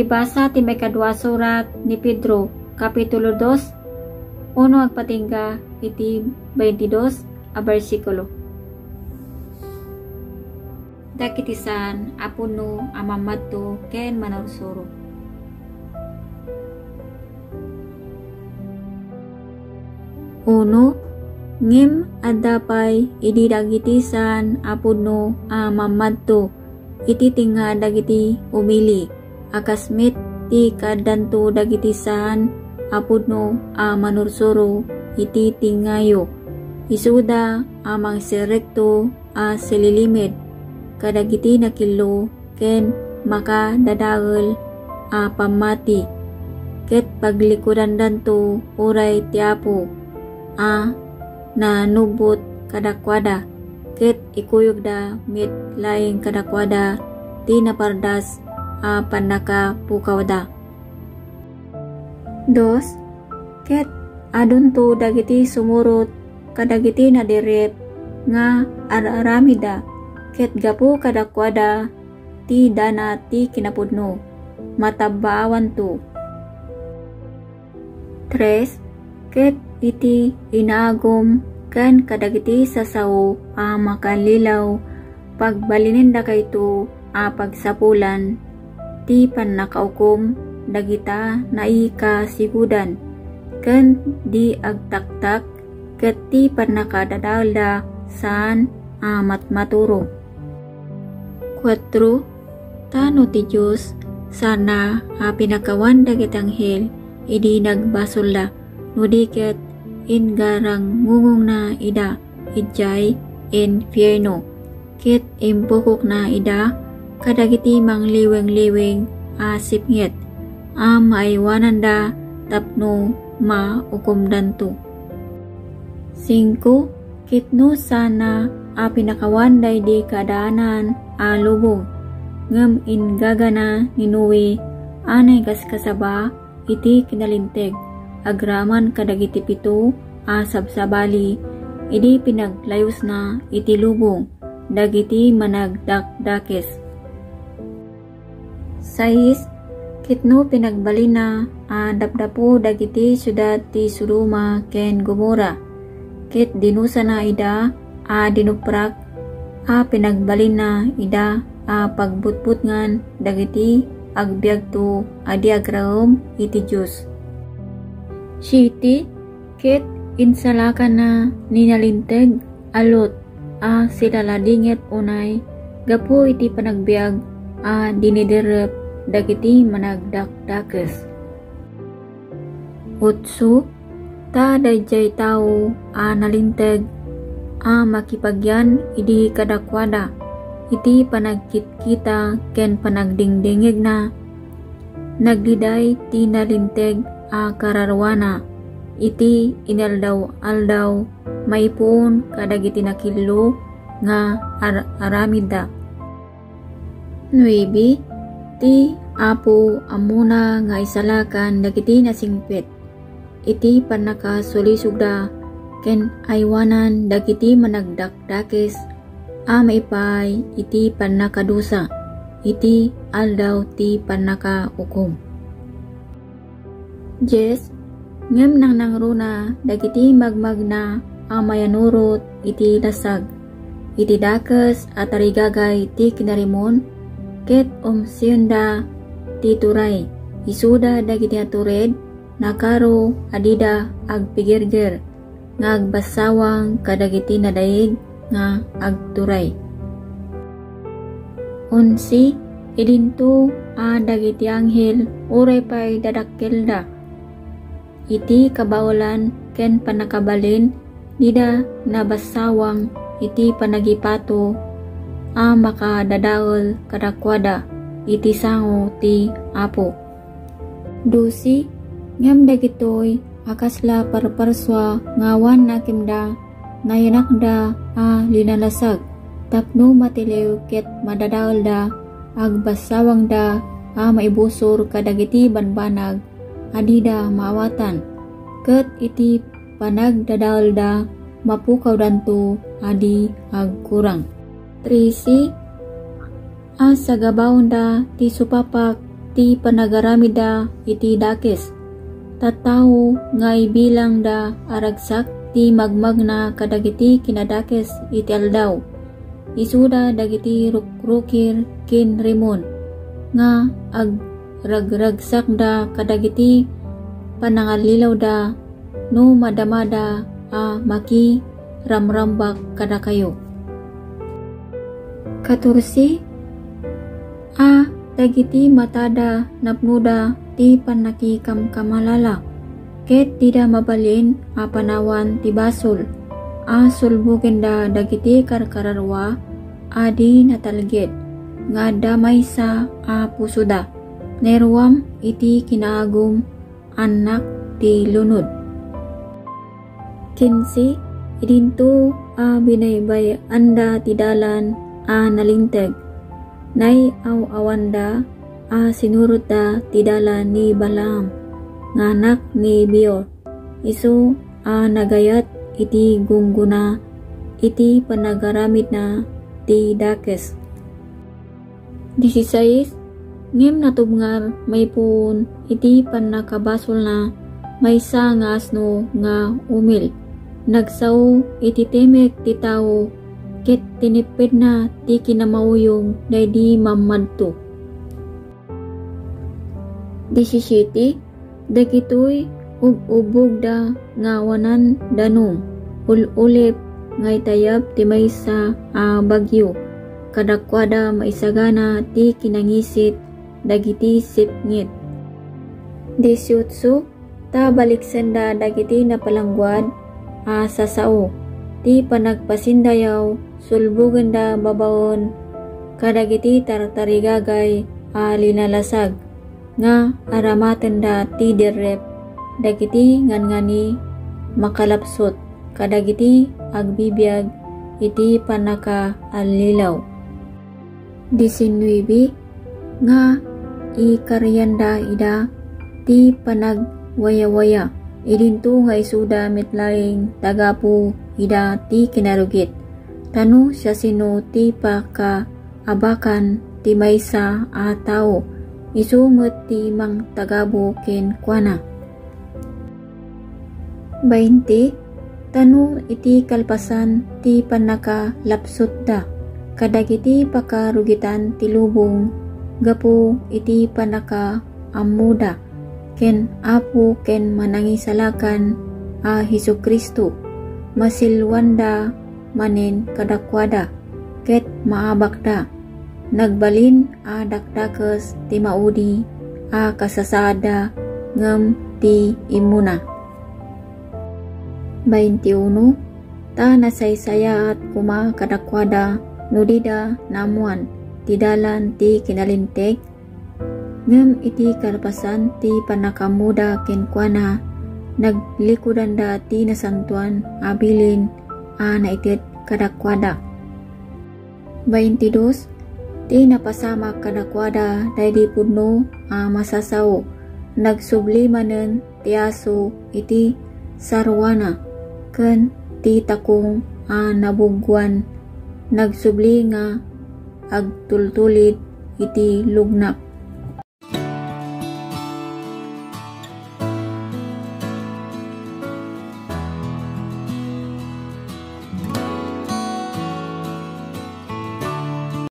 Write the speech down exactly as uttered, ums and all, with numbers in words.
Ibasa ti maikadua a surat ni Pedro, Kapitulo dos, uno agpatingga iti twenty-dos a bersikulo. Dagiti saan a pudno a mammadto ken manursuro. Uno, ngem adda pay idi dagiti saan a pudno a mammadto iti tengnga dagiti umili a kas met ti kaaddanto dagiti saan a pudno a manursuro iti tengngayo. Isuda a mangserrekto a sililimed kadagiti nakillo ken makadadael a pammati, ket paglikudandanto uray ti Apo a nanubbot kadakuada, ket ikuyogda met laeng kadakuada ti napardas a pannakapukawda. Dos, ket adunto dagiti sumurot kadagiti nadirrep nga ar-aramidda, ket gapu kadakuada ti dana ti kinapudno, matabbaawanto. Tres, ket iti inaagum ken kadagiti sasao a makallilaw, pagbalinendakayto a pagsapulan ti pannakaukom dagita naikasigudan ken di agtaktak ket ti pannakadadaelda saan a matmaturo. Kuatro, ta no ti Dios sana a pinakawan dagiti anghel idi nagbasolda, no di ket ingarangungongna ida idiay infierno, ket impukokna ida kadagiti mangliwingliwing a sipnget a maaywananda tapno maukomdanto. Singko, ket no sana a pinakawan daydi kaadaanan a lubong, ngem inggagana ni Noe a naigaskasaba iti kinalinteg agraman kadagiti pito a sabsabali idi pinaglayusna iti lubong dagiti managdakdakes. Sais, ket no pinagbalinna a dapdapo dagiti siudad ti Sodoma ken Gomorra, ket dinusana ida a dinuprak a pinagbalinna ida a pagbutbutngan dagiti agbiagto a di agraem iti Dios. Siete, ket insalakanna ni nalinteg a Lot a silaladinget unay gapu iti panagbiag a diniderrep dagiti managdakdakes. Otso, ta daydiay tao a nalinteg a makipagyan idi kadakuada iti panagkitkita ken panagdingdingngegna, nagdiday ti nalinteg a kararuana iti inaldaw-aldaw maipuon kadagiti nakillo nga ar-aramidda. Nuebe, ti Apo ammona nga isalakan dagiti nasingpet iti pannakasulisogda ken aywanan dagiti managdakdakes a maipaay iti pannakadusa iti aldaw ti pannakaukom. Dies, ngem nangnangruna dagiti magmagna a mayanurot iti lasag, iti dakes a tarigagay ti kinarimon, ket umsiyenda ti turay. Isuda dagiti natured, nakaro a dida agpigirgir, nga agbassawang kadagiti nadaig nga agturay. Onse, idinto a dagiti anghel uray pay dadakkelda iti kabaelan ken pannakabalin, dida nabassawang iti panagipato a makadadael kadakuada iti sango ti Apo. Dose, ngem dagitoy a kasla parparsua nga awan nakemda, nayanakda a linalasag tapno matiliw ket madadaelda, agbassawangda a maibusor kadagiti banbanag a dida maawatan, ket iti panagdadaelda mapukawdanto a di agkurang. Trese, a sagabaonda ti supapak ti panagaramidda iti dakes. Tattao nga ibilangda a ragsak ti magmagna kadagiti kinadakes iti aldaw. Isuda dagiti rukrukir ken rimon nga agragragsakda kadagiti panangallilawda no madamada a makiramrambak kadakayo. Katorse, a dagiti matada napnoda ti pannakikamkamalala, ket dida mabalin a panawan ti basol a sulbogenda dagiti karkararua a di natalged nga adda maysa a pusoda. Nairuam iti kinaagum, annak ti lunod. Kinse, idinto a binaybay-anda ti dalan a nalinteg. Nay-aw-awanda a sinurotda ti dalan ni Balaam nga anak ni Beor, isu a nagayat iti gunggona iti panagaramidna ti dakes. Disisais, ngem natubngar maipuon iti pannakabasolna maysa nga asno nga umil. Nagsao iti timek ti tao ket tinippedna ti kinamauyong daydi mammadto. Disisiete, dagitoy ub-ubbogda nga awanan danum, ul-ulip nga itayab ti maysa a bagyo. Kadakuada maisagana ti kinangisit dagiti sipnget. Disiotso, ta baliksenda dagiti napalangguad a sasao ti panagpasindayaw, sulbogenda babaen kadagiti tartarigagay a linalasag nga aramatenda ti derrep dagiti nganngani makalapsot kadagiti agbibiag iti pannakaallilaw. Disinnuebe, nga ikarianda ida ti panagwayawaya. Idinto nga isuda met laeng tagapu ida ti kinarugit. Ta no siasino ti pakaabakan ti maysa a tao, isu met ti mangtagabu kenkuana. Bainte, ta no iti kalpasan ti pannakalapsutda kadagiti pakarugitan ti lubong gapu iti pannakaammoda ken Apo ken Manangisalakan a Jesu-Cristo, masilluanda manen kadakuada ket maabakda. Nagbalin a dakdakes ti maudi a kasasaadda ngem ti immuna. Baintiuno, ta nasaysayaat koma kadakuada no dida naammoan ti dalan ti kinalinteg, ngem iti kalpasan ti pannakaammoda kenkuana, naglikudanda ti nasantoan a bilin a naited kadakuada. Baintidos, ti napasamak kadakuada daydi pudno a masasao, nagsubli manen ti aso iti saruana, ken ti takong a nabuggoan, nagsubli nga agtultulid iti lugnak.